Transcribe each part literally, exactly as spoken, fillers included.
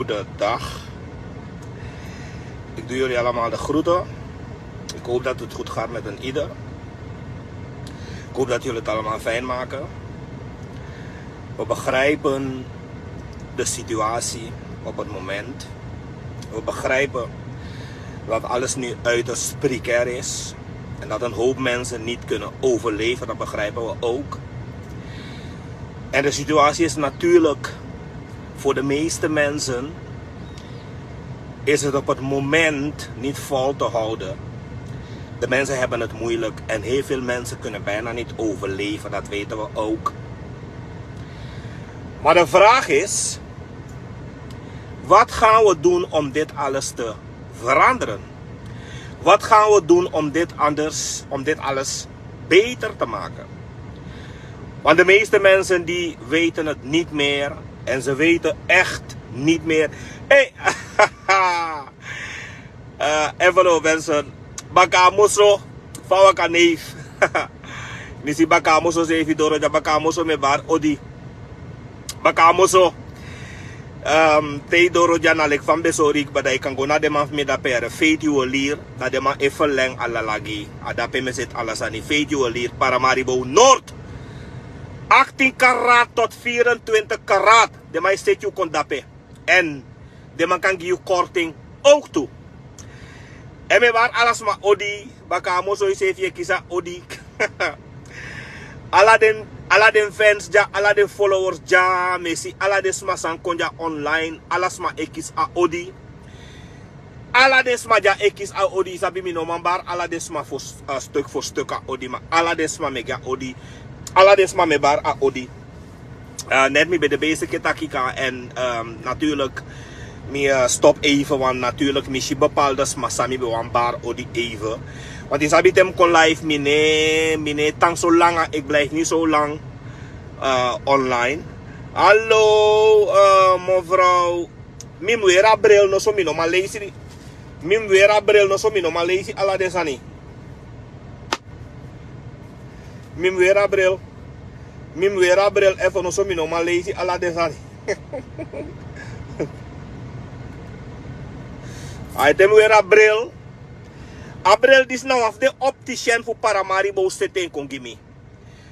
Goedendag. Ik doe jullie allemaal de groeten. Ik hoop dat het goed gaat met een ieder. Ik hoop dat jullie het allemaal fijn maken. We begrijpen de situatie op het moment. We begrijpen dat alles nu uiterst precair is. En dat een hoop mensen niet kunnen overleven, dat begrijpen we ook. En de situatie is natuurlijk voor de meeste mensen is het op het moment niet vol te houden. De mensen hebben het moeilijk en heel veel mensen kunnen bijna niet overleven, dat weten we ook. Maar de vraag is, wat gaan we doen om dit alles te veranderen? Wat gaan we doen om dit anders, om dit alles beter te maken? Want de meeste mensen die weten het niet meer. En ze weten echt niet meer. Hey, uh, Evelo mensen. Baka Amoso, fa waka neef. Mi si Baka Amoso sefi doro dya, Baka Amoso mi e bari odi. Baka Amoso. Um, te yu doro dya, na leki fa mi ben sori yu kba, dan yu kan go na den man fu mi dape, Feiti Wolier. Dan den man e ferlengi ala lagi. A dape mi e seti ala sani. Feiti Wolier, Paramaribo Noord. Achttien karaat tot vierentwintig karaat. Den man e seti yu kon dape. En den man kan gi yu korting ook tu. En mi e bari ala sma odi, Baka Amoso, yu sefi e kisi a odi. Ala den, ala den fans dya, ala den followers dya, mi e si ala den sma san kon dya online, ala sma e kisi a odi. Ala den sma dya e kisi a odi, yu sabi mi no man bari ala den sma fu, uh, stuk fu stuk a odi, ma ala den sma mi e gi a odi. Ala den sma mi e bari a odi. Uh, net mi ben de bezig e taki kan en, um, natuurlijk mi, uh, stop even, want natuurlijk mi si bepaalde sma san mi ben wani bari odi even. Want yu sabi te mi kon live, mi no e, mi no e tan so langa, ik blijf niet zo lang, uh, online. Hallo, uh, mevrouw. Mi mus weri a bril, noso mi no man leisi. Mi mus weri a bril, noso mi no man leisi ala den sani. Mi mus weri a bril. Mi mus weri a bril, efu noso mi no man leisi ala den sani. Ai, te mi weri a bril. A bril disi na wan fu den opticien fu Paramaribo seti en kon gi mi.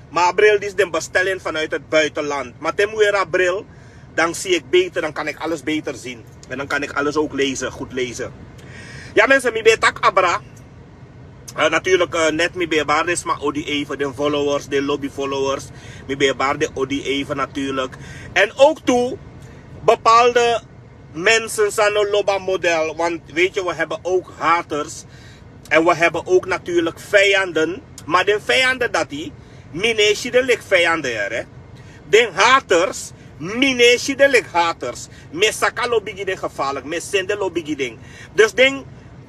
Ma a bril disi den bestel en vanuit het buitenland. Ma te mi weri a bril, dan zie ik beter, dan kan ik alles beter zien. En dan kan ik alles ook lezen, goed lezen. Ja mensen, mi ben e taki abra. Uh, natuurlijk, uh, net mi ben e bari den sma odi even, den followers, den lobby followers. Mi ben e bari den odi even natuurlijk. En ook tu, bepaalde mensen san no lobi a model, want weet je, we hebben ook haters. En we hebben ook natuurlijk vijanden. Ma den vijanden dati, mi no e si den leki vijanden, yere. Den haters, mi no e si den leki haters. Mi e saka lobi gi den gevaarlijk, mi e seni den lobi gi den. Dus den,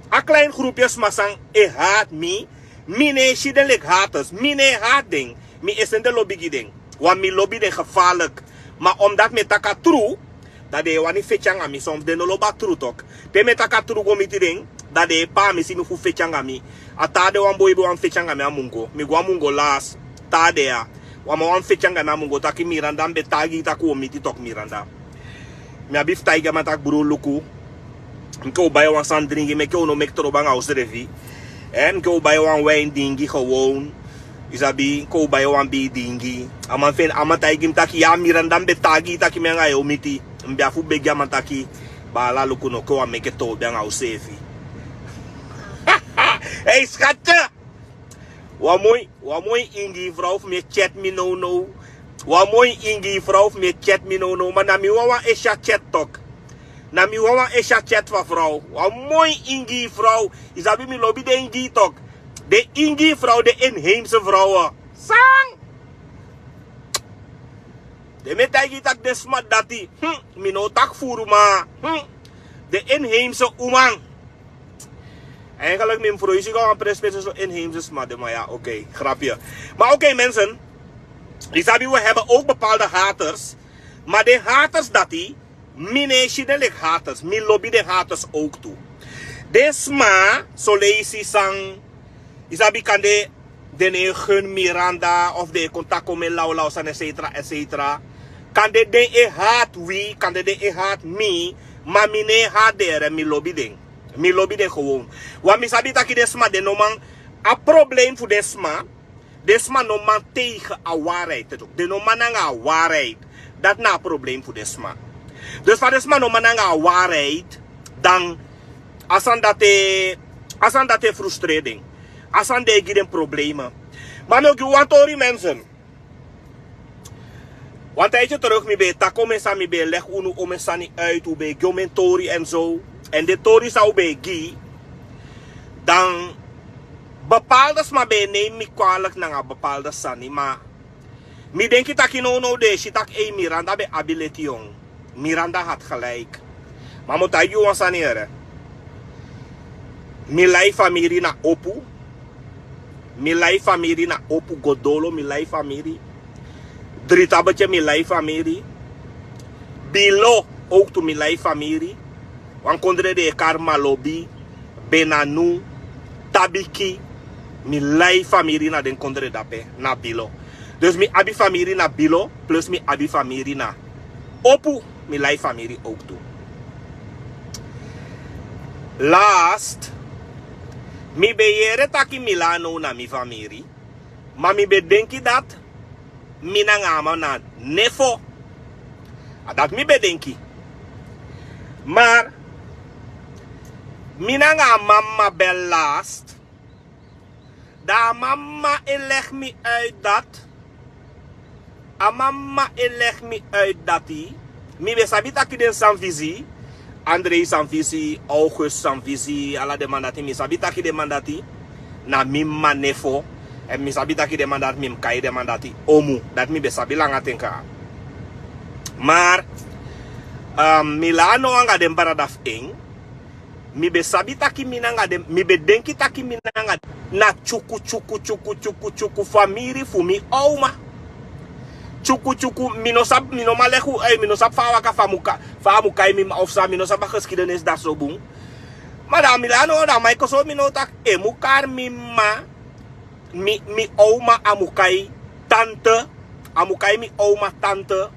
a klein groepje sma san e haat mi, mi no e si den leki haters, mi no e haat den. Mi e seni den lobi gi den. Want mi lobi den gevaarlijk. Ma omdat mi e taki a tru, dan den e wani feti anga mi, soms den no lobi a tru tok. Te mi e taki a tru go miti den, dan den e pamisi mi fu feti anga mi. A taa dei wan boi ben wani feti anga mi a Mungo. Mi go a Mungo las, taa dei ya. Wan man wani feti anga mi a Mungo, taki Miranda, mi ben taigi yu taki wi o miti tok, Miranda. Mi abi fu taigi a man taki bru, luku. Meki un bai wan sani dringi, meki un no meki trobi anga unsrefi. Eh, meki un bai wan wijn dingi gewoon. Yu sabi, meki un bai wan bia dingi. A man feni, a man taigi mi taki, ya Miranda, mi ben taigi yu taki mi anga yu o miti. Mi ben abi fu begi a man taki, baala, luku, no kon wan meki trobi anga unsrefi. Hey, schatje! Wan moi, wan moi Ingi vrouw fu mi e chat mi nownow. Wan moi Ingi vrouw fu mi e chat mi nownow. Ma na mi wawan e si a chat tok. Na mi wawan e si a chat fu a vrouw. Wan moi Ingi vrouw. Yu sabi mi lobi den Ingi tok. Den Ingi vrouw, den inheemse vrouwen. San? Den mi e taigi yu taki den sma dati. Hm, mi no taki furu ma. Hm. Den inheemse uman. Eigenlijk mi mus froisi go wan prespesi so inheemse sma de, ma ya, oké, grapje. Maar oké, mensen. Yu sabi, we hebben ook bepaalde haters. Maar den haters dati, mi no e si den leki haters. Mi lobi den haters ook tu. Den sma, so leisi san, yu sabi, kande den no e gun Miranda, of den e kon taki mi lawlaw sani, et cetera, et cetera. Kande den e haat wi, kande den e haat mi, Ma mi no e hadere, mi lobi den. Mi lobi den gewoon. Wan mi sabi taki den sma den no man. A problem fu den sma, den sma no man tegen a waarheid te tok. Den no man nanga a waarheid. Dati na a problem fu den sma. Dus fa den sma no man nanga a waarheid, dan a sani dati e frustreer den. A sani de e gi den problema. Ma mi o gi wan tori, mensen. Wan tijdje terug mi ben e taki omen sani, mi ben e leg unu omen sani uit, un ben e gi omen tori en zo. En den tori san un ben e gi, dan bepaalde sma ben e neem mi kwalijk nanga bepaalde sani, ma mi denki taki nownow den e si taki ei, Miranda ben abi leti yon. Miranda had gelijk. Ma mi o taigi yu wan sani, here. Mi lai famiri na opu. Mi lai famiri na opu go dolo, mi lai famiri. Dritabetje, mi lai famiri. Bilo, ook tu mi lai famiri. Wan kondre den e kari Malobi, Benanu, Tabiki. Mi lai famiri na den kondre dape, na Bilo. Dus mi abi famiri na Bilo, plus mi abi famiri na opu, mi lai famiri ook tu. Last, mi ben yere taki Milano na mi famiri, ma mi ben denki dati mi nanga a man na nefo. A dati mi ben denki. Maar mi nanga a man mama ben last. Dan a man mama e leg mi uit dati. A man mama e leg mi uit dati. Mi ben sabi taki den Sanvisi, André Sanvisi, August Sanvisi, ala den man dati, mi sabi taki den man dati na mi mama nefo. En mi sabi taki den man dati, mi mus kai den man dati omu. Dati mi ben sabi langa ten kaba. Maar, ehm, Milano anga den brada fu en, mi ben sabi taki mi nanga den, mi ben denki taki mi nanga den na tyuku tyuku tyuku tyuku tyuku famiri fu mi oma. Tyuku tyuku, mi no sabi, mi no man leg un uit, mi no sabi fa a waka, fa a mu ka-, fa a mu kai mi mama of san, mi no sabi a geschiedenis dati so bun. Ma dan Milano, dan Michael so mi no taki, en mu kari mi mama, mi, mi oma a mu kai tante, a mu kai mi oma tante.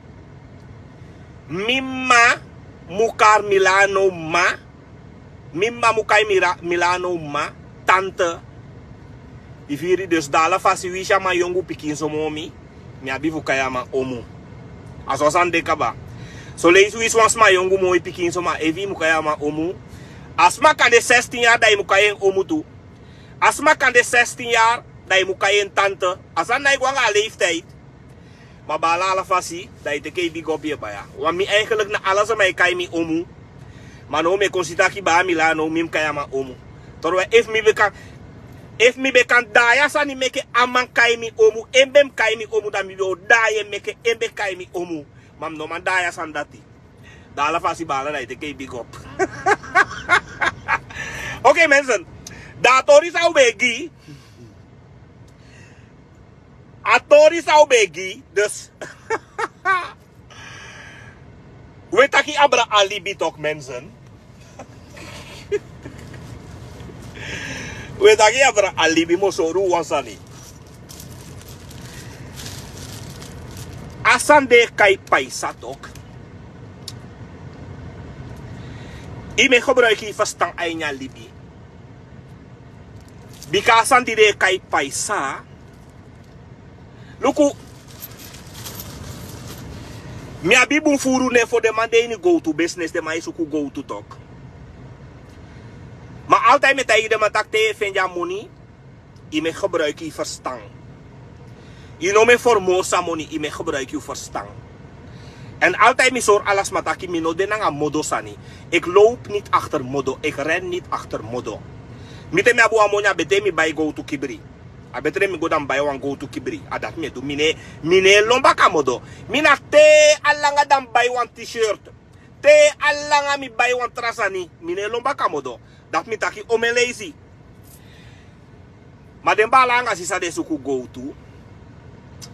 Mi mama mu kari Milano mama. Mi mama mu kai Mira-, Milano mama, tante. I firi? Dus dan ala fasi winsi a man yongu pikin so moo mi, mi abi fu kai a man omu. A so a sani de kaba. Soleisi winsi wan sma yongu moo i pikin so, ma efu i mu kai a man omu, a sma kan de zestien yari, dan i mu kai en omu tu. A sma kan de zestien yari, dan i mu kai en tante. A sani no e go anga a leeftijd. Ma baala, ala fasi dan i teke i bigi opu, yu e baya. Want mi, eigenlijk na ala sama e kai mi omu. Ma now mi e kon si taki baya Milano, mi mu kai a man omu. Terwijl efu mi be kan, efu mi be kan daai a sani meke a man kai mi omu, en be mu kai mi omu, dan mi be o daai en meke en be kai mi omu. Ma mi no man daai a sani dati. Dan ala fasi baala, dan i teke i bigi opu. Oké, mensen. Dan a tori san un be e gi. A tori san un be e gi, dus. We taki abra a libi tok, mensen. We taki abra a libi, mi o sori un wan sani. A sani den e kai paisa tok. I mu e gebruiki i ferstan a ini a libi. Bika a sani di den e kai paisa. Luku. Mi abi bun furu nefo, den man de ini gowtu business, den man e suku gowtu tok. Ma altijd mi e taigi den man taki te yu e fende a moni, i mu e gebruiki i ferstan. I no mu e fermosa moni, i mu e gebruiki i ferstan. En altijd mi sori ala sma taki mi no de nanga modo sani. Ik loop niet achter modo, ik ren niet achter modo. Mi, te mi abi wan moni, a beteri mi bai gowtu kibri. A beteri mi go dan mi bai wan gowtu kibri. A dati mi e du. Mi no e, mi no e lon baka modo. Mi na te a langa dan mi bai wan t-shirt. Te a langa mi bai wan tra sani. Mi no e lon baka modo. Dati mi taki omen leisi. Ma den baala anga sisa, den suku gowtu.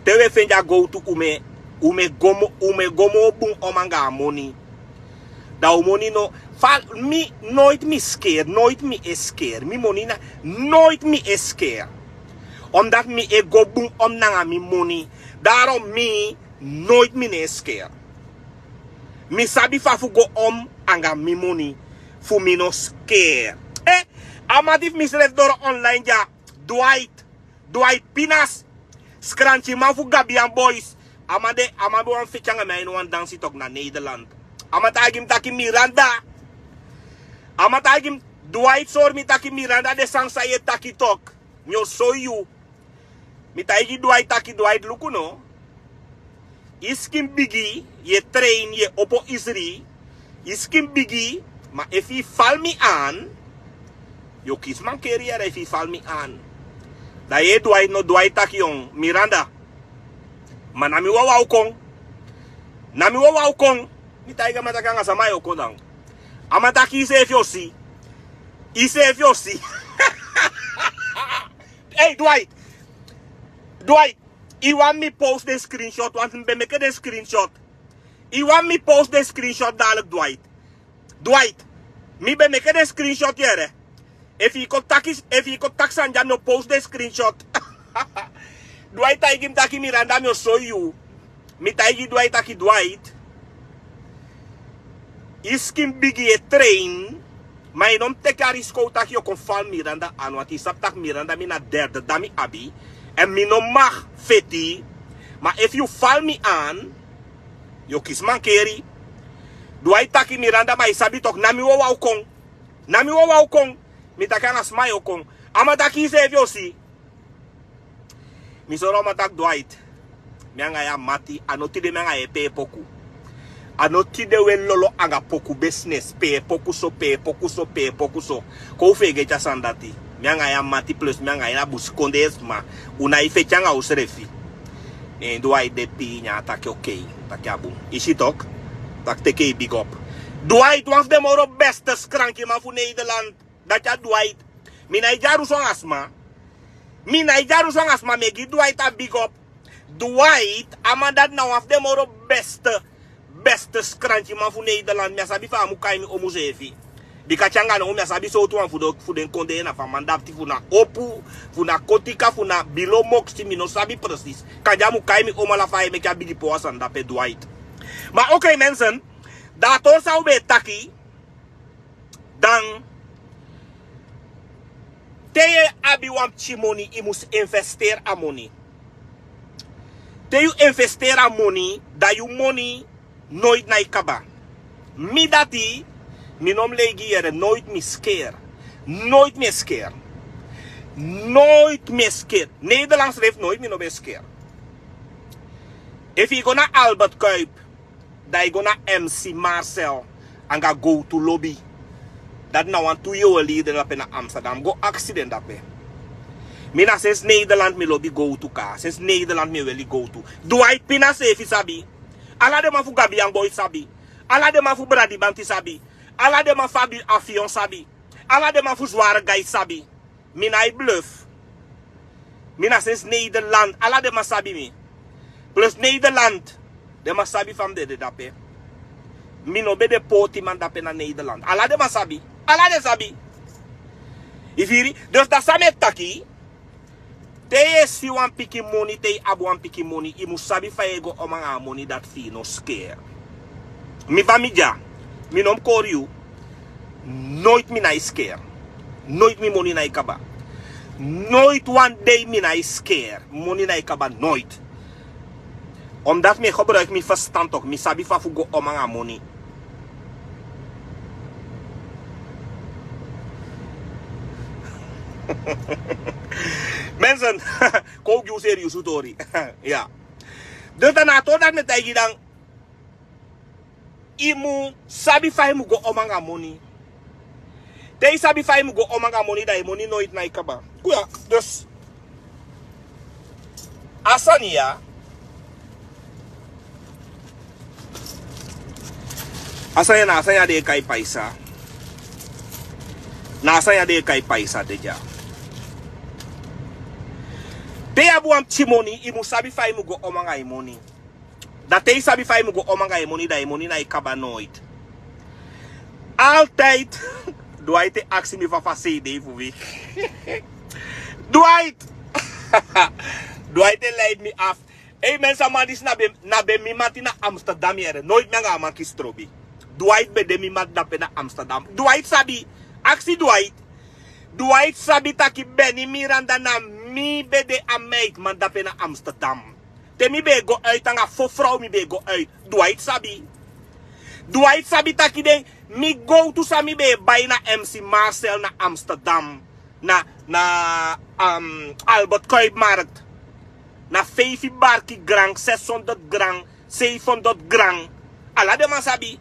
Te un e fende a gowtu, un mu e, un mu e go mo-, un mu e go moo bun om anga a moni. Dan un moni no, fa mi, nooit mi skeer, nooit mi e skeer. Mi moni na, nooit mi e skeer. Omdat mi e go bun om nanga mi moni. Daarom mi, nooit mi no e skeer. Mi sabi fa fu go om anga mi moni fu mi no skeer. Eh, a man di fu mi srefi doro online dya. Dwight, Dwight Pinas. Skrantiman fu Gabian Boys. A man de, a man be wan feti anga mi a ini wan dansi tok na Nederland. A man taigi mi taki Miranda. A man taigi mi, Dwight sori mi taki Miranda, den sani san yu e taki tok, mi o soi yu. Mi taigi Dwight taki Dwight luku no. Yu skin bigi, yu e train, yu e opo isri. Yu skin bigi, ma efu yu fal mi an, yu o kisi mankeri yere efu yu fal mi an. Da yu e Dwight no, Dwight taki yon Miranda. Ma na mi wawan o kon. Na mi wawan o kon. Mi taigi a man taki anga sama yu o kon dan. A man taki iseefi o si. Iseefi o si. Hey, Dwight. Dwight, yu wani mi post den screenshot, want mi ben meke den screenshot. Yu wani mi post den screenshot dadilik, Dwight. Dwight, mi ben meke den screenshot yere. Efu yu kon taki, efu yu kon taki sani dya, mi o post den screenshot. Dwight taigi mi taki Miranda, mi o soi yu. Mi taigi Dwight taki Dwight, yu skin bigi, yu e train, ma yu no mus teki a risiko taki yu o kon fal Miranda an, want yu sabi taki Miranda mi na derde dame mi abi. Èn mi no mag feti. Ma efu yu fal mi an, yu o kisi mankeri. Dwight taki Miranda, ma yu sabi tok, na mi wawan o kon. Na mi wawan o kon. Mi taki anga sma yu o kon. A man taki iseefi o si. Mi sori a man taki Dwight, mi anga yu a mati, a no tide mi anga yu e pee poku. A no tide wi e lolo anga poku business, pee poku so, pee poku so, pee poku so. Kon u feegeti a sani dati. Mi anga yu a mati, plus mi anga yu na busikondee sma. U nái feti anga usrefi. Ne Dwight de pii, ne a taki okei. Taki a bun. I si tok? Taki teke i big up. Dwight, wan fu den moro beste skrankiman fu Nederland. Dati a Dwight. Mi nái dyarusu anga sma. Mi nái dyarusu anga sma, mi e gi Dwight a big up. Dwight, a man dati na wan fu den moro beste, beste skrantiman fu Nederland. Mi á sabi fa a mu kai mi omu seefi. Bika te anga now mi á sabi sowtu wan fu den, fu den kondee na fu a man dati, fu na Opu, fu na Kotika, fu na Bilo Moksi, mi no sabi presis. Kande a mu kai mi omu ala fa a e meke a bigi poi a sani dape, Dwight. Ma okei, mensen, da a tori san u be e taki, dan te yu e abi wan pikin moni, yu mus investeri a moni. Te yu investeri a moni, dan yu moni noiti nái kaba. Mi dati, mi no mus lei gi yu yere, noiti mi skeri. Noiti mi e skeri. Noiti mi e skeri. Nederland srefi noiti mi no ben skeri. Efu yu go na Albert Kuip, dan yu go na M C Marcel anga Gowtu Lobi. Dati na wantu yoweli de dape na Amsterdam. Go aksi den dape. Mi na sensi Nederland mi lobi Gowtu kaa. Sensi Nederland mi e weli Gowtu. Dwight Pina seefi sabi. Ala den man fu Gabian Boy sabi. Ala den man fu Bradibanti sabi. Ala den man fu Abi Afion sabi. Ala den man fu Zware Gai sabi. Mi nái bluf. Mi na sensi Nederland. Ala den man sabi mi. Plus Nederland, den man sabi fa mi dede dape. Mi no ben de pootiman dape na Nederland. Ala den man sabi. Ala den sabi. I firi? Dus dati san mi e taki. Te yu e si wan pikin moni, te yu abi wan pikin moni, yu mus sabi fa yu e go om anga a moni dati fi yu no skeri. Mi fa mi dya, mi no mus kori yu. Noiti mi nái skeri. Noiti mi moni nái kaba. Noiti wan dei mi nái skeri. Moni nái kaba noiti. Omdat mi e gebruiki mi ferstan tok, mi sabi fa fu go om anga moni. Mensen, kon u gi u seriusu tori. Ya. Dus dan na a tori dati mi e taigi dan. Yu mu sabi fa yu mu go om anga moni. Te yu sabi fa yu mu go om anga moni, dan yu moni noiti nái kaba. Kuya, dus. A sani ya. A sani ya na a sani ya den e kai paisa. Na a sani ya den e kai paisa de dya. Te yu abi wan pikin moni, yu mu sabi fa yu mu go om anga yu moni. Dan te yu sabi fa yu mu go om anga yu moni, dan yu moni nái kaba noiti. Altijd. Dwight e aksi mi fa fa sei dei fu wi. Dwight. Dwight e lei mi af. Ei, men sama disi na be, na be mi mati na Amsterdam yere. Noit mi anga a man kisi trobi. Dwight be de mi mati dape na Amsterdam. Dwight sabi. Aksi Dwight. Dwight sabi taki Benny Miranda na mi be de a meidman dape na Amsterdam. Te mi be go uit anga fo frow mi be go uit. Dwight sabi. Dwight sabi taki den mi gowtu san mi be bai na M C Marcel na Amsterdam. Na, na um, Albert Kuipmarkt. Na feifi barki gran, seshonderd gran, seifonderd gran. Ala den man sabi.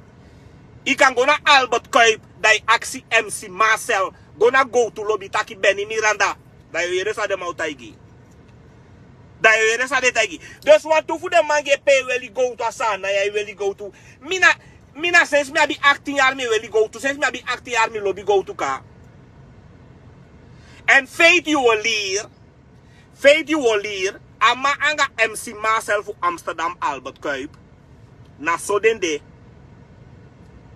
I kan go na Albert Kuip, dan i aksi M C Marcel. Go na gowtu lobi taki Benny Miranda. Dan yu yere san den man o taigi. Dan yu yere san den taigi. Dus wantu fu den man di e pei weli gowtu a Saanan ya e weli gowtu. Mi na, mi na sensi mi abi achttien yari mi e weli gowtu. Sensi mi abi achttien yari mi lobi gowtu kaa. En feiti yu o lir. Feiti yu o lir. A man anga M C Marcel fu Amsterdam Albert Kuip. Na so den de.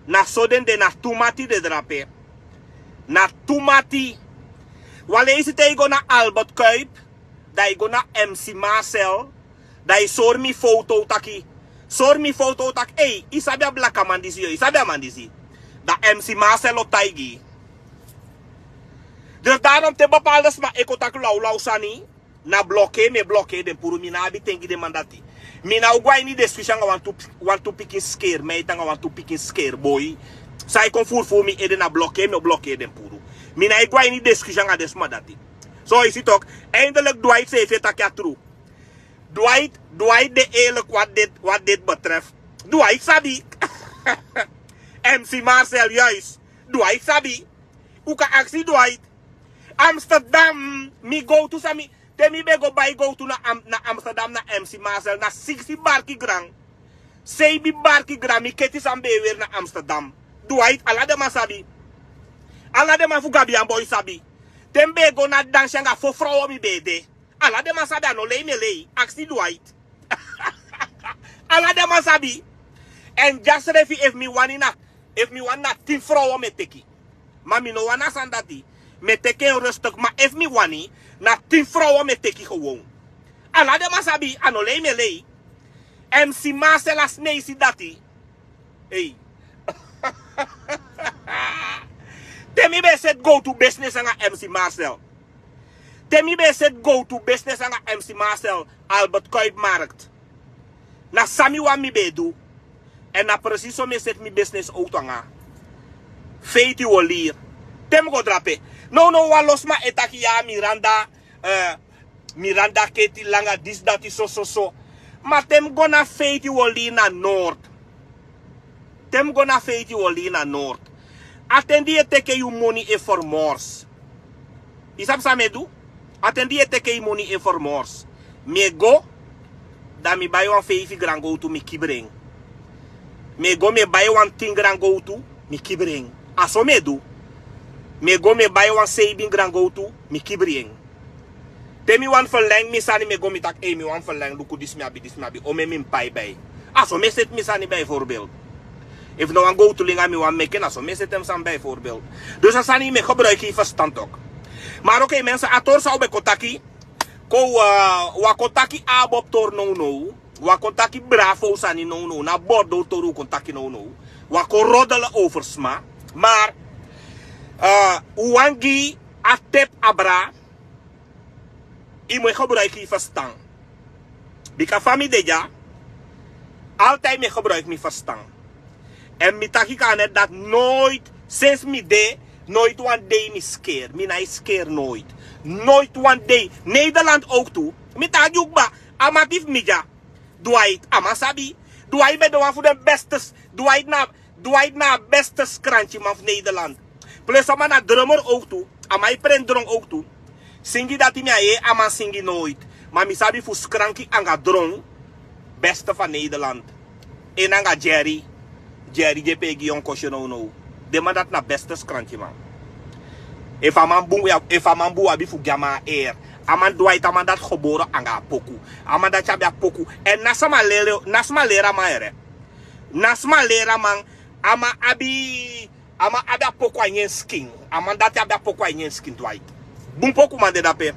Na so den de, na tu mati de drape. Na tu mati. Wan leisi te i go na Albert Kuip, dan i go na M C Marcel, dan i sori mi foto taki. Sori mi foto taki. Ei, i sabi a blakaman disi yo, i sabi a man disi. Dan M C Marcel o taigi. Dus daarom te bepaalde sma e kon taki lawlaw sani. Na bloke mi e bloke den puru, mi na abi ten gi den man dati. Mi na o go a ini diskusi anga wantu, wantu pikin skeri meiti anga wantu pikin skeri boi. San e kon furu furu mi ede, na bloke mi o bloke den puru. Mi na e go a ini diskusi anga den sma dati. So i si tok, eindelijk Dwight seefi e taki a tru. Dwight, Dwight de eerlijk wat dit, wat dit betreft. Dwight sabi. M C Marcel, juist. Dwight sabi. U kan aksi Dwight. Amsterdam, mi gowtu san mi, te mi be go bai gowtu na Am-, na Amsterdam na M C Marcel, na siksi barki gran. Seibi barki gran, mi keti san mi be e weri na Amsterdam. Dwight, ala den man sabi. Ala den man fu Gabian boi sabi. Te mi be go na dansi anga fo frow mi be de. Ala den man sabi, a no lei mi e lei. Aksi Dwight. Ala den man sabi. En dya srefi efu mi wani na, efu mi wani na tin frow mi e teki. Ma mi no wani a sani dati. Mi e teki en rustig, ma efu mi wani, na tin frow mi e teki gewoon. Ala den man sabi, a no lei mi e lei. M C Marcel a sneisi dati. Ei. Te mi be seti gowtu business anga M C Marcel. Te mi be seti gowtu business anga M C Marcel, Albert Kuipmarkt. Na san mi wani mi be du. En na precies so mi e seti mi business owtu anga. Feiti yu o lir. Te mi go drape. Nownow wan lo sma e taki ya Miranda, eh, Miranda keti langa disi dati so so so. Ma te mi go na feiti yu o lir na Noord. Te mi go na feiti yu o lir na Noord. A ten di yu e teke yu moni e fermors. I sabi san mi e du? A ten di yu e teke yu moni e fermors. Mi e go, dan mi bai wan feifi gran gowtu mi kibri en. Mi e go mi e bai wan tin gran gowtu mi kibri en. A so mi e du. Mi e go mi e bai wan seibin gran gowtu mi kibri en. Te mi wani ferlengi mi sani mi e go mi taki, ei, mi wani ferlengi, luku disi mi abi, disi mi abi, omeni mi pai bai. A so mi e seti mi sani bijvoorbeeld. Efu na wan gowtulinga mi wani meke, na so mi e seti en sani bijvoorbeeld. Dus a sani yu mu e gebruiki yu ferstan tok. Maar oké mensen, a tori san un ben kon taki. Kon, eh, wi kon taki Abob tori nownow. Wi kon taki Bravo sani nownow. Na Bordeaux tori un kon taki nownow. Wi kon roddelen over sma. Maar, eh, un wani gi a tep abra. Yu mu e gebruiki yu ferstan. Bika fa mi de dya, altijd mi e gebruiki mi ferstan. En mi taki kan net dati nooit, sinds mi de, nooit wan dei mi skeri. Mi nái skeri nooit. Nooit wan dei. Nederland ook tu. Mi taki yu kba, a mati fu mi dya. Dwight, a man sabi. Dwight ben de wan fu den bestes. Dwight na Dwight na a beste skrantiman fu Nederland. Plus a man na drummer ook tu. A man e prenti dron ook tu. Singi dati mi á yee a man singi nooit. Ma mi sabi fu skranki anga dron. Beste van Nederland. En anga Jerry. Jerry di e pee gi yon kosyo nownow. Den man dati na beste skrantiman. Efu a man bun, efu a man bun wi abi fu gi a man a air. A man Dwight, a man dati gebore anga a poku. A man dati abi a poku. En na sma leri, na sma leri a man yere. Na sma leri a man, a man abi, a man abi a poku a ini en skin. A man dati abi a poku a ini en skin, Dwight. Bun pokuman de dape.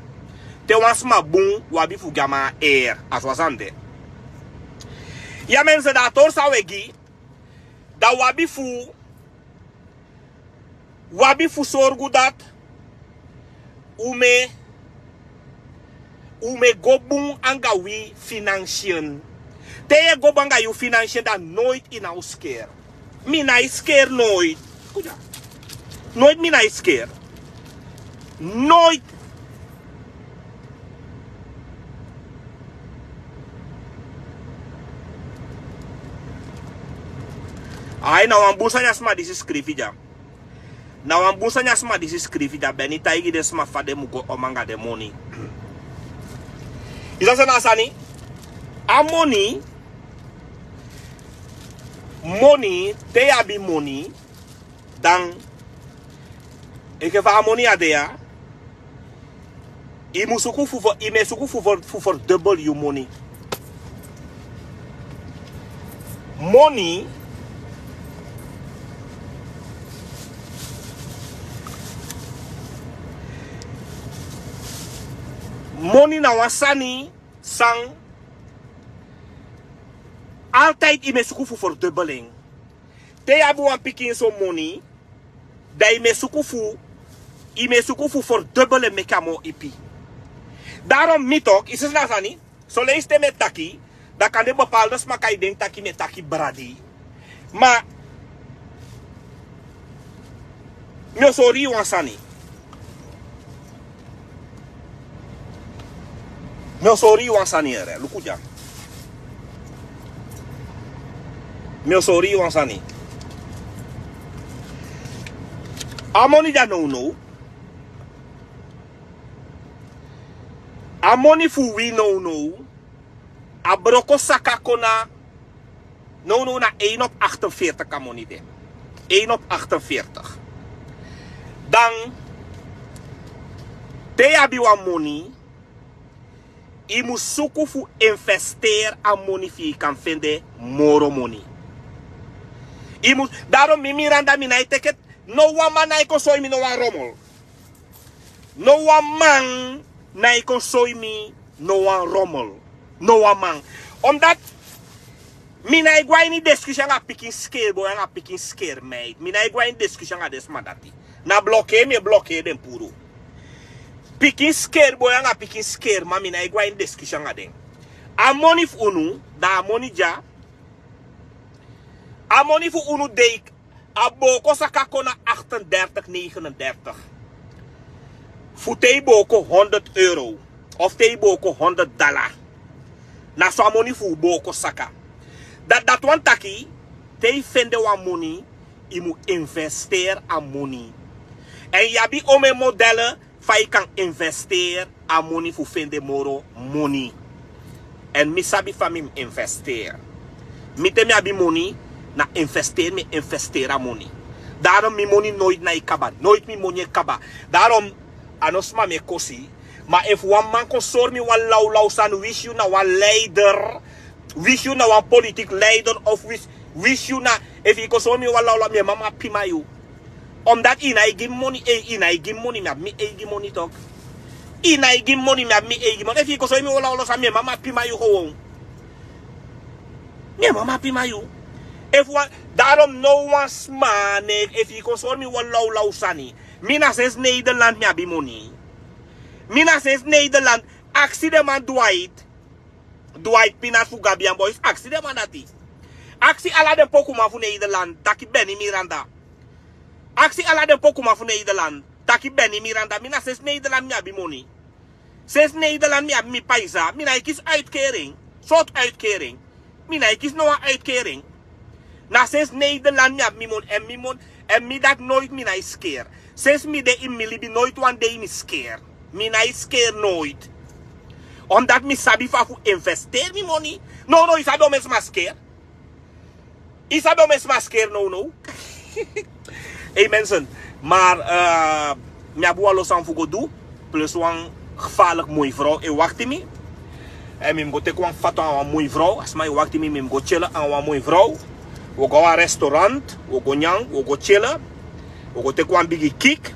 Te wan sma bun, wi abi fu gi a man a air. A so a sani de. Ya mensen, dan a tori san un e gi, dan un abi fu, un abi fu sorgu dati un mu e, un mu e go bun anga wi finansien. Te yu e go bun anga yu finansien, dan noiti yu na o skeri. Mi na e skeri noiti. Noiti mi na e skeri. Noiti. Ai, na wan bun sani a sma disi skrifi dya. Na wan bun sani a sma disi skrifi dya. Beni taigi den sma fa den mu go om anga den moni. Yu sa sani a sani. A moni. Moni, te yu abi moni, dan enke fa a moni ya de ya, yu mu suku fu, fu, yu mu e suku fu, fu, fu ferdubel yu moni. Moni, moni na wan sani san altijd yu mu e suku fu ferdubel en. Te yu abi wan pikin so moni, dan yu mu e suku fu, yu mu e suku fu ferdubel en meki a moo ipi. Daarom mi tok, yu si san a sani, son leisi te mi e taki, dan kande bepaalde sma kan e denki taki mi e taki bradi. Ma mi o sori yu wan sani. Mi o sori yu wan sani, yere, luku dya. Mi o sori yu wan sani. A moni dya nownow. A moni fu wi nownow. A broko saka kon na. Nownow na een op achtenveertig a moni de. Een op achtenveertig. Dan, te yu abi wan moni, yu mu suku fu investeri a moni fu yu kan fende moro moni. Yu mu, daarom mi Miranda mi na e teki eti, no wan man na e kon soi mi no wan romel. No wan man na e kon soi mi no wan romel. No wan man. Omdat mi na e go a ini diskusi anga pikin skeri boi anga pikin skeri meid. Mi na e go a ini diskusi anga den sma dati. Na blokeri mi e blokeri den puru. Pikin skeri boi anga pikin skeri man, mi na e go a ini diskusi anga den. A moni fu unu, dan a moni dya. A moni fu unu de, a booko saka kon na achtendertig, negenendertig. Fu te yu booko honderd euro of te yu booko honderd dala. Na so a moni fu unu booko saka. Dati, dati wani taki, te yu fende wan moni, yu mu investeri a moni. Èn yu abi omeni modele fa yu kan investeri a moni fu fende moro moni. Èn mi sabi fa mi mu investeri. Mi, te mi abi moni, na investeri mi e investeri a moni. Daarom mi moni noiti na e kaba. Noiti mi moni e kaba. Daarom a no sma mi e kosi. Ma efu wan man kon sori mi wan lawlaw sani, winsi yu na wan leider, winsi yu na wan politiki leider of winsi, winsi yu na, efu yu kon sori mi wan lawlaw, mi e mama pima yu. Omdat yu na e gi mi moni, eh, yu na e gi mi moni, mi abi mi eigi moni tok. Yu na e gi mi moni, mi abi mi eigi moni. Efu yu kon sori mi wan lawlaw sani, mi e mama pima yu gewoon. Mi e mama pima yu. Efu wan, daarom no wan sma, ne, efu yu kon sori mi wan lawlaw sani. Mi na sensi Nederland mi abi moni. Mi na sensi Nederland, aksi den man Dwight. Dwight Pinas fu Gabian Boys, aksi den man dati. Aksi ala den pokuman fu Nederland, taki Benny Miranda. Aksi ala den pokuman fu Nederland, taki Benny Miranda. Mi na sensi Nederland mi abi moni. Sensi Nederland mi abi mi paisa. Mi na e kisi uitkering. Sortu uitkering? Mi na e kisi no wan uitkering. Na sensi Nederland mi abi mi moni, èn mi moni, èn mi dati noiti mi na e skeri. Sensi mi de ini mi libi noiti wan dei mi skeri. Mi na e skeri noiti. Omdat mi sabi fa fu investeri mi moni. No, no, yu sabi omeni sma skeri? Yu sabi omeni sma skeri nownow? Hey mensen, maar, eh, mi abi wan lo sani fu go du. Plus wan gevaarlijk moi vrouw e wakti mi. Èn mi mus go teki wan foto anga wan moi vrouw. A sma e wakti mi, mi mus go chillen anga wan moi vrouw. Wi o go a wan restaurant, wi o go nyan, wi o go chillen. Wi o go teki wan bigi kik.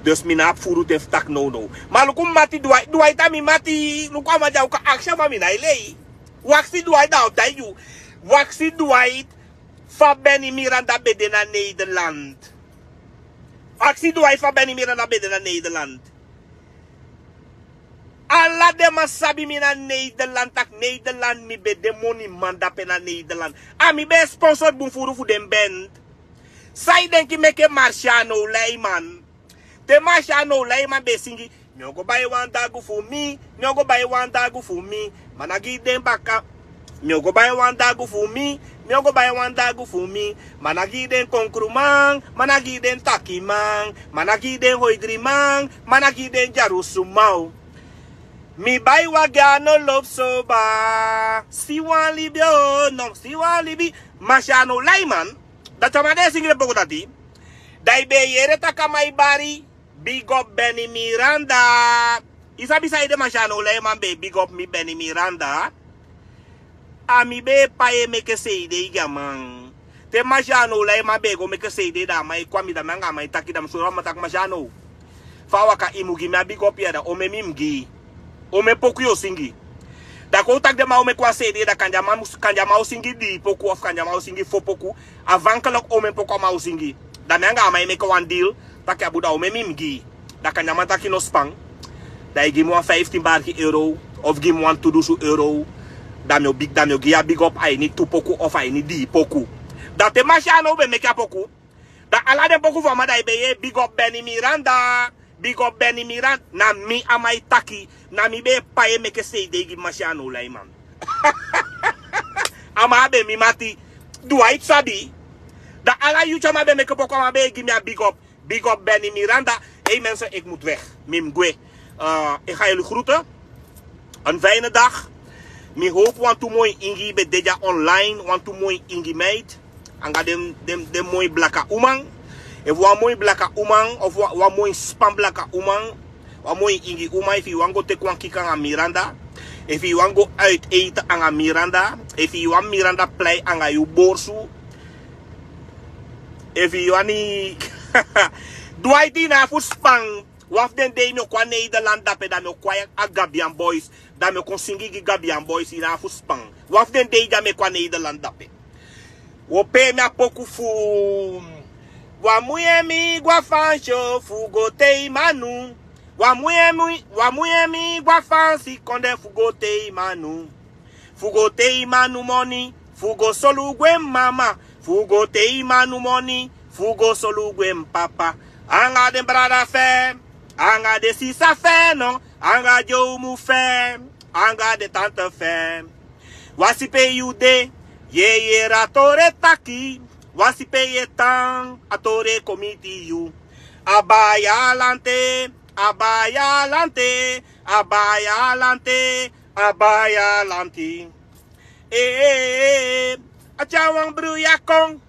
Dus mi no abi furu ten fu taki nownow. Ma luku mi mati Dwight, Dwight a mi mati, luku a man dya, un kan aksi a man, mi na e lei. Wakti Dwight, dan a o taigi yu. Waksi Dwight fa Benny Miranda ben de na Nederland. Waksi Dwight fa Benny Miranda ben de na Nederland. Ala den man sabi mi na Nederland, taki Nederland mi ben de moniman dape na Nederland. A mi ben e sponsor bun furu fu den band. San yu denki meke Marciano Leiman? Te Marciano Leiman ben e singi, mi o go bai wan dagu fu mi, mi o go bai wan dagu fu mi, ma na gi den baka. Mi o go bai wan dagu fu mi, mi o go bai wan dagu fu mi, ma na gi den konkruman, ma na gi den takiman, ma na gi den hoidriman, ma na gi den dyarusuman. Mi bai wan gi a no lobi soba. Si wan libi o, no, si wan libi. Marciano Leiman, dati a man di e singi den poku dati. Da i ben e yere taki a man e bari, big up Benny Miranda. I sabi saide Marciano Leiman ben e big up mi, Benny Miranda? A mi ben e pai e meke seidei gi a man. Te Marciano Leiman ben e go meke seidei, da a man e kon a mi, da mi anga a man e taki, da mi sori a man taki Marciano, fa a waka, i mu gi mi a big up ya, da omeni mi mu gi i. Omeni poku yu o singi? Da kon un taki den man o meke wan seidei, da kande a man mus-, kande a man o singi dii poku of kande a man o singi fo poku. Afhankelijk omeni poku a man o singi. Da mi anga a man e meke wan deal, taki a bun, da omeni mi mu gi i? Da kande a man taki no span. Da i gi mi wan fiftin barki euro, of gi mi wan tu dusun euro. Da mi o big, da mi o gi i a big up a ini tu poku of a ini dii poku. Da te Marciano ben meke a poku, da ala den poku fu a man da i ben e yere, big up Benny Miranda, big up Benny Miranda. Na mi a man e taki, na mi ben e pai e meke seidei gi Marciano Leiman. A man a ben mi mati, Dwight sabi. Da ala yutyu a man ben meke poku, a man ben e gi mi a big up. Big up Benny Miranda. Hey mensen, ik moet weg. Mi mu gwe. Eh, ik ga jullie groeten. Een fijne dag. Mi howpu wantu moi ingi ben de dya online, wantu moi ingi meid. Anga den, den, den moi blaka uman. Efu wan moi blaka uman, of wa-, wan moi span blaka uman. Wan moi ingi uman, efu i wani go teki wan kiki anga Miranda. Efu i wani go uit eten anga Miranda. Efu i wani Miranda plei anga yu borsu. Efu i wani Dwight, i na fu span. Wan fu den dei mi o kon a Nederland dape, da mi o kon a Gabian Boys. Da mi o kon singi gi Gabian Boys, i na fu span. Wan fu den dei dya mi e kon a Nederland dape. Wo pe mi a poku fu. Wan muye mi gwa fansi o fu go tei manu. Wan muye mi, wan muye mi gwa fansi konde fu go tei manu. Fu go tei manu moni, fu go solugu en mama. Fu go tei manu moni, fu go solugu en papa. Anga den brada fu en, anga den sisa fu en no, anga den omu fu en, anga den tante fu en. Wasi pe yu de, yu e yere a tori e taki. Wasi pe yu e tan, a tori e kon miti yu. A baya lanti, a baya lanti, a baya lanti, a baya lanti. Eh, eh, eh, eh. A tyari wan bruya kon.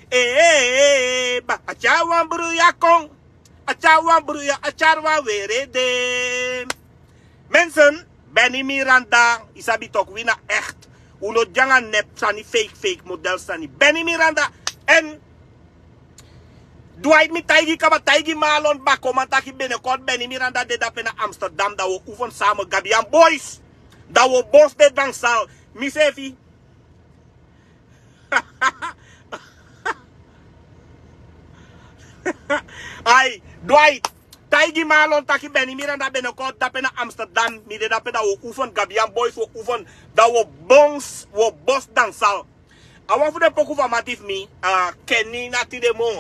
Eh, eh, eh, eh, ba, a tyari wan bruya kon. A tyari wan bruya, a tyari wan were de. Mensen, Benny Miranda, i sabi tok, wi na echt. Un no de anga nep sani, fake, fake model sani. Benny Miranda, en Dwight, mi taigi kaba, taigi Marlon Bakoman taki binnenkort Benny Miranda de dape na Amsterdam, da wo oefen samen Gabian Boys. Da wo bos de dansal. Mi sefi. Ai, Dwight, taigi Marlon taki Benny Miranda binnenkort dape na Amsterdam. Mi de dape, da wo oefen Gabian Boys, wo oefen, da wo bons, wo bos dansal. A wan fu den poku fu a mati fu mi, a Kenny Nati de mo.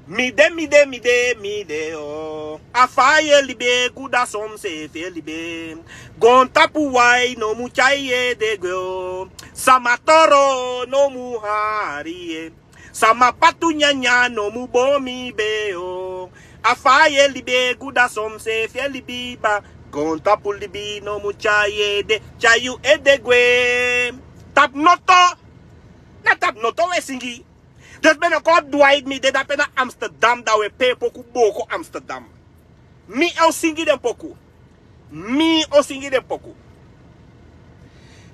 Mi de, mi de, mi de, mi de, o. A fa yu e libi e gudu, a so mi sefi e libi. Gontapu wai no mu tyai ede gwe, o. Sama toro no mu hari, e. Sama patu nyanya no mu bo mi be, o. A fa yu e libi e gudu, a so mi sefi e libi ba. Gontapu libi no mu tyai ede, tyai yu ede gwe. Tapu noto. Na tapu noto we singi. Dus binnenkort Dwight, mi de dape na Amsterdam, da we pe poku boko Amsterdam. Mi o singi den poku. Mi o singi den poku.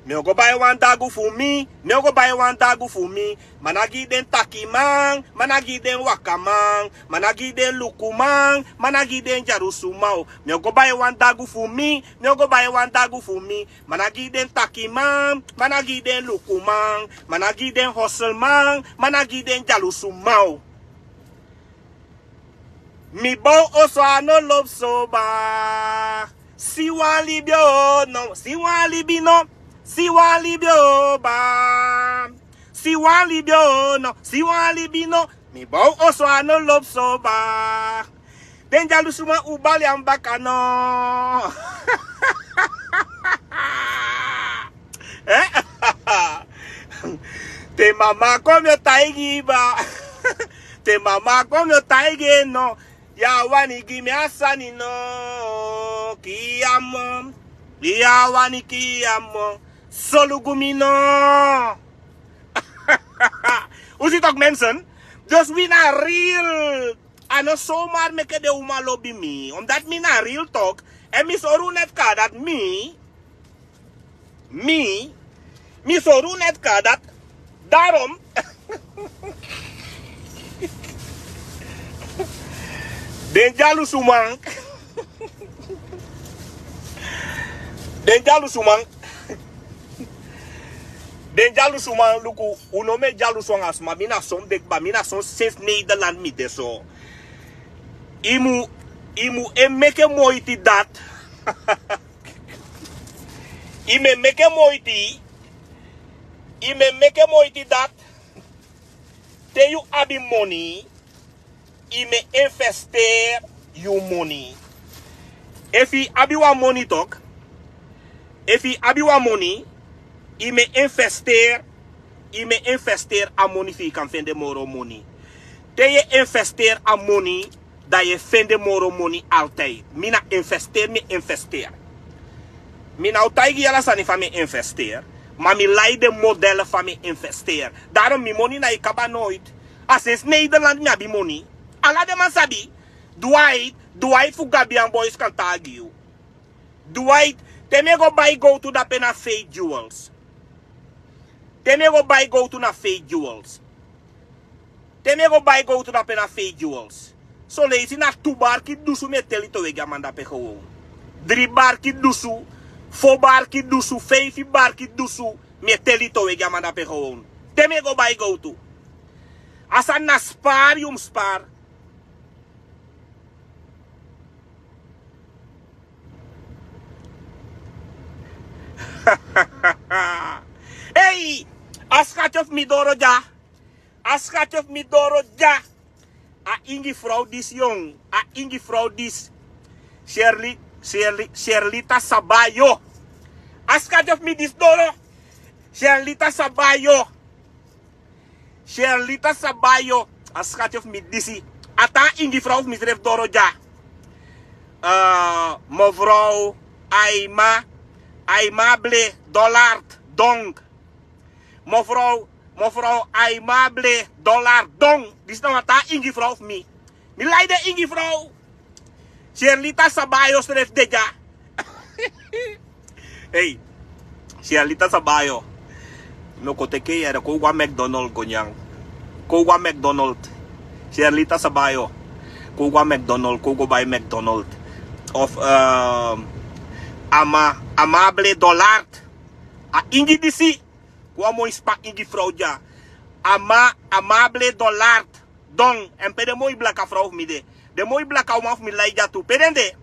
Mi o go bai wan dagu fu mi, mi o go bai wan dagu fu mi. Mana gi den takiman, mana gi den wakaman, mana gi den lukuman, mana gi den dyalusuman o. Mi o go bai wan dagu fu mi, mi o go bai wan dagu fu mi. Mana gi den takiman, mana gi den lukuman, mana gi den hoselman, mana gi den dyalusuman o. Mi bow oso a no lobi soba. Si wan libi o no, si wan libi no, si wan libi o ba. Si wan libi o no, si wan libi no. Mi bow oso a no lobi soba. Den dyalusuman un bali a mi baka no. Eh? Te mama kon mi o taigi ba. Te mama kon mi o taigi no. Ya wani gi mi a sani no. Kiyamo. Ya wani kiyamo. Solugu mi no. Un si tok mensen. Dus wi na real. A no zomaar meke den uman lobi mi. Omdat mi na real tok. En mi sori un net ka dat mi. Mi. Mi sori un net ka dat. Daarom. Den dyalusuman. Den dyalusuman. Den dyalusuman, luku, un no mu e dyalusu anga sma, mi na son de kba, mi na son sensi Nederland mi de so. I mu, i mu e meke moiti dati. I mu e meke moiti, i mu e meke moiti dati. Te yu abi moni, i mu e investeri yu moni. Efu i abi wan moni tok, efu i abi wan moni, i mu e investeri, i mu e investeri a moni fu i kan fende moro moni. Te yu e investeri a moni, dan yu e fende moro moni altijd. Mi na investeri, mi e investeri. Mi na o taigi yu ala sani fa mi e investeri. Ma mi lai den model fa mi e investeri. Daarom mi moni na e kaba noiti. A sensi Nederland mi abi moni. Ala den man sabi. Dwight, Dwight fu Gabian Boys kan taigi yu. Dwight, te mi e go bai gowtu dape na Faith Jewels. Te mi e go bai gowtu na Faith Jewels. Te mi e go bai gowtu dape na Faith Jewels. Son leisi na tu barki dusu mi e teli towe gi a man dape gewoon. Dri barki dusu, fo barki dusu, feifi barki dusu, mi e teli towe gi a man dape gewoon. Te mi e go bai gowtu. A sani na spari yu mu spari. Ei, a skati fu mi doro dya. A skati fu mi doro dya. A ingi frow disi yon. A ingi frow disi. Sherli, Sherli, Sherlita Sabayo. A skati fu mi disi doro. Sherlita Sabayo. Sherlita Sabayo, a skati fu mi disi. A tan ingi frow fu mi srefi doro dya. Eh, mevrouw Aima, Aimable Dollard Dong. Mevrouw, mevrouw Aimable Dollard Dong. Disi na wan tan ingi frow fu mi. Mi lai den ingi frow. Sherlita Sabayo srefi de dya. Ei, Sherlita Sabayo. Mi o kon teki yu yere, kon go a McDonald go nyan. Kon go a McDonald. Sherlita Sabayo. Kon go a McDonald, kon go bai McDonald. Of, ehm, Ama, Amable Dollard. A ingi disi. Kon a moi spa ingi frow dya. Ama, Amable Dollard. Don, en pe den moi blaka frow fu mi de. Den moi blaka uman fu mi lai dya tu. Pe den de?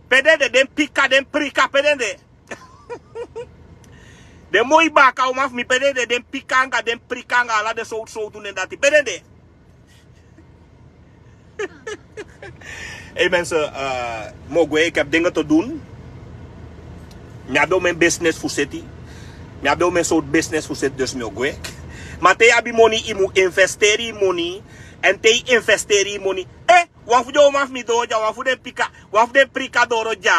Pe den de, den pika, den prika, pe den de? Den moi baka uman fu mi, pe den de, den pika anga, den prika anga, ala den sowtu sowtu nen dati. Pe den de? Ei mensen, eh, mi o gwe, ik heb dingen te doen. Mi abi omen business fu seti. Mi abi omen sowtu business fu seti, dus mi o gwe. Ma te yu abi moni, yu mu investeri yu moni. En te yu investeri yu moni, eh, wan fu den uman fu mi doro dya, wan fu den pika, wan fu den prika doro dya,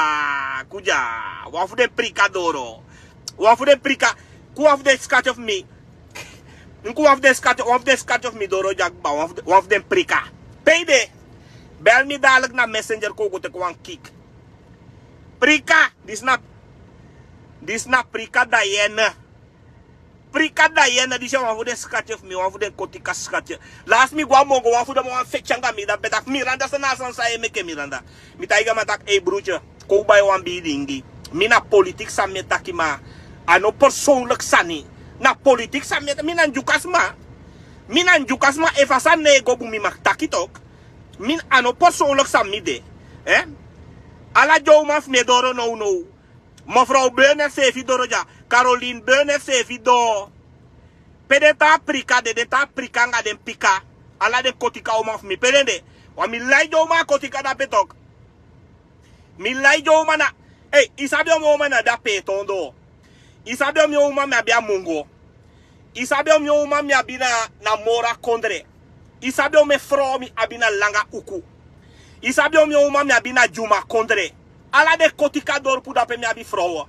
kon dya. Wan fu den prika doro. Wan fu den prika, kon wan fu den skati fu mi. Kon wan fu den skati, wan fu den skati fu mi doro dya kba, wan fu den, wan fu den prika. Pe yu de? Bel mi dadelijk na Messenger, kon go teki wan kiki. Prika, disi na Disi na prika dayene. Prika dayene, disi a wan fu den skati fu mi, wan fu den kotika skati. Lasi mi go a mongo, wan fu den man wan feti anga mi, da pe taki Miranda, san na a sani san e meke Miranda. Mi taigi a man taki, ei brutye, kon un bai wan bigi dingi. Mi na politiki san mi e taki, ma a no persoonlijk sani. Na politiki san mi e taki, mi na Ndyuka sma. Mi na Ndyuka sma, efu a sani no e go bun mi mag taki tok. Mi, a no persoonlijk san mi de. Eh? Ala den uman fu mi e doro nownow. Mevrouw Beuner seefi doro dya. Caroline Beuner seefi doro. Pe den tan Afrika de, den tan Afrika anga den pika. Ala den kotika uman fu mi, pe den de? Wan mi lai den uman a kotika dape tok. Mi lai den uman na. Ei, i sabi on mi uman mi abi a peeton doro. I sabi on mi uman mi abi a mungo. I sabi on mi uman mi abi na, na Moro kondre. I sabi on mi frow mi abi na Langa Uku. I sabi on mi uman mi abi na Dyuma kondre. Ala den kotika dorpu dape mi abi frow.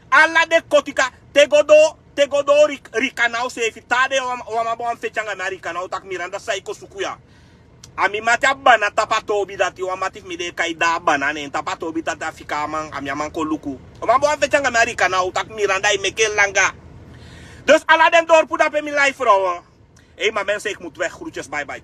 Ala den kotika, te go doro, te go doro Ri-, Rikanau seefi, taa dei wan, wan man bo wan feti anga mi a Rikanau taki Miranda, san i kon suku ya. A mi mati a bana tapu a toobi dati, wan mati fu mi den e kai Da Bana, ne en tapu a toobi dati a fika a man, a mi a man kon luku. Wan man bo wan feti anga mi a Rikanau taki Miranda, i meke en langa. Dus ala den dorpu dape mi lai frow. Ei, ma mensen, ik moet weg. Groetjes, bye bye.